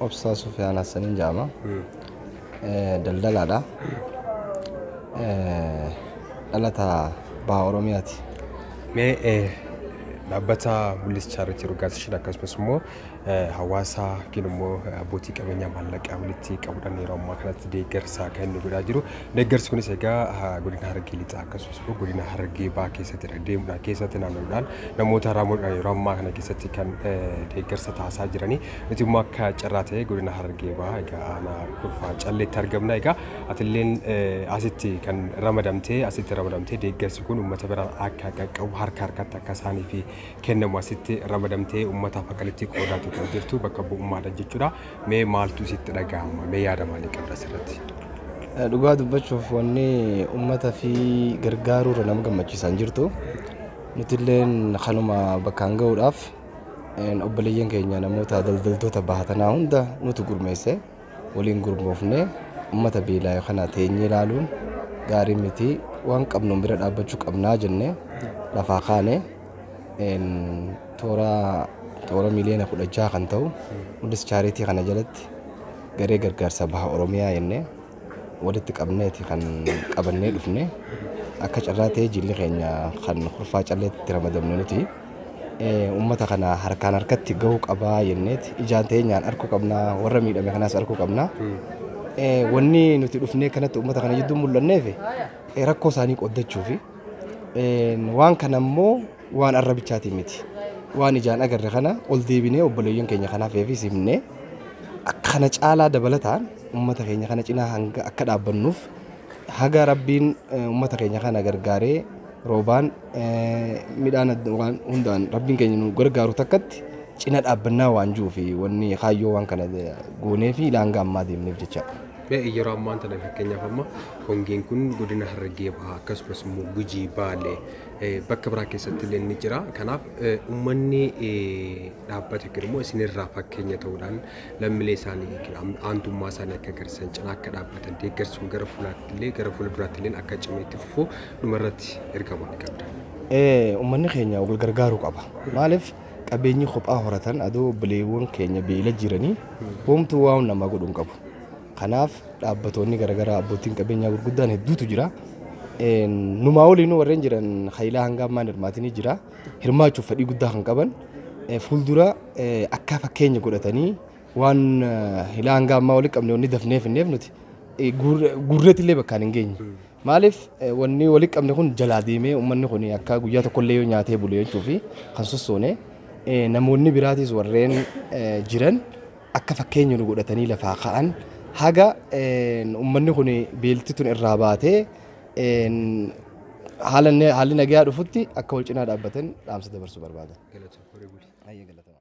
Obsaa Sufiyaan Hassaniin jedhama. Daldalaadha. Dhalataa Baha Oromiyaati. Mee dhaabbata Mul'is Chaaritii Organization akkasumas immoo hawaasa yookiin immoo abbootii qabeenyaa maallaqaa walitti qabuudhaan yeroo ammaa kanatti deeggarsa kan inni godhaa jiru. Deeggarsi kunis egaa godina Harargee Lixaa akkasumas immoo godina Harargee Bahaa keessatti deemuudhaan keessatti naanna'uudhaan namoota raamuudhaan yeroo ammaa kana keessatti kan deeggarsa taasisaa jiranii. Nuti immoo akka carraa ta'ee godina Harargee Bahaa egaa aanaa Kurfaa Calleetti argamna. Egaa atilleen asitti kan ramadamtee deeggarsi kun uummata biraan akka qaqqabu harka harkatti akka isaaniif kennamu asitti ramadamtee uummataaf akkamitti qoodaatu kan jirtu bakka bu'ummaadha jechuudha. Mee maaltu sitti dhaga'ama? Mee yaada maalii qabda asirratti? Dhugaa dubbachuuf wanni uummata fi gargaaruurra nama gammachiisan jirtu. Nuti illeen kanuma bakkaan gahuudhaaf obboleeyyan keenya namoota daldaltoota bahatanaa hunda nuti gurmeesse waliin gurmoofne uummata beelaa kana teenyee ilaaluun gaarii miti, waan qabnuun bira dhaabbachuu qabnaa jennee lafaa kaane toora miliyoona 16 kan ta'u Mul'is Chaaritii kana jalatti garee gargaarsa Baha Oromiyaa jennee walitti qabneeti kan qabannee dhufne. Akka carraa ta'ee jilli keenya kan Kurfaa Calleetti ramadamne nuti uummata kana harkaan harkatti gahuu qabaa jenneeti ijaan teenyaan arguu qabnaa, warra miidhame kanaas arguu qabnaa. Wanni nuti dhufnee kanatti uummata kana jidduu mul'anneef rakkoo isaanii qooddachuufi waan kana immoo waan arrabichaatii miti. Waan ijaan agarre kana ol deebinee obboleeyyan keenya kanaaf eefis himnee kana caalaa dabalataan uummata keenya kana cinaa hanga akka dhaabbannuuf haga rabbiin uummata keenya kana gargaaree roobaan midhaan waan hundaan rabbiin keenya nu gargaaru takkatti cina dhaabbannaa waan jiruu fi wanni kaayyoo waan kana goonee fi hanga ammaa deemneef jechaadha. Yeroo ammaan tana fakkeenyaaf amma hongeen kun godina Harargee Bahaa akkasumas immoo Gujii Baalee bakka biraa keessatti illee ni jira. Kanaaf uummanni dhaabbata yookiin immoo isinirraa fakkeenya ta'uudhaan lammiilee isaanii yookiin aantummaa isaanii akka agarsiisan cinaa akka dhaabbatan deeggarsi kun gara fuulaatti illee gara fuula duraatti illee akka cimee itti fufu dhumarratti ergama ni qabda. Uummanni keenya wal gargaaruu qaba. Maaliif qabeenyi kophaa horatan adoo obboleewwan keenya beela jiranii homtuu waan namaa godhu hin qabu. Kanaaf dhaabbatoonni garaagaraa abbootiin qabeenyaa gurguddaan hedduutu jira. Numaa waliin warreen jiran haylaa hanga ammaan hirmaatanii jira. Hirmaachuuf fedhii guddaa kan qaban fuuldura akka fakkeenya godhatanii waan hilaa hanga ammaa walitti qabne wanni dafnee finneef nuti gurreetti illee bakkaan hin geenye. Maaliif wanni walitti qabne kun jalaa deemee uummanni kun akka guyyaa tokkollee yoo nyaatee bule jechuu fi kan sossoone namoonni biraatis warreen jiran akka fakkeenya nu godhatanii lafaa ka'an haga uummanni kun beelti tun irraa baatee haalli nagayaa dhufutti akka wal cinaa dhaabbatan dhaamsa dabarsuu barbaada. Galatoomii.